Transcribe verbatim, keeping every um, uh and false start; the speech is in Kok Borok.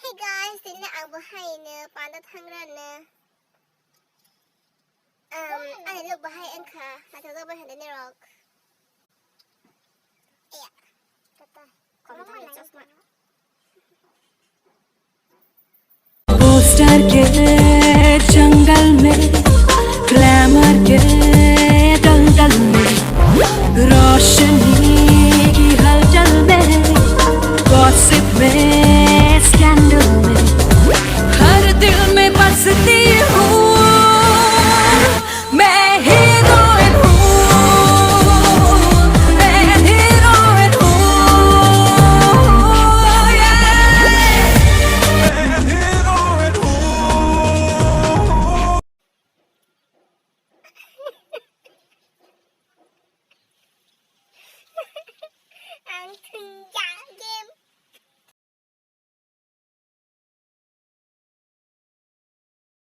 Hey guys, tini ang bo haino panda thangrano. Um, ani look bo hai wngkha, naithokjak bai hwnwi norok. Iya. Tata. Komtani chosma. Poster ke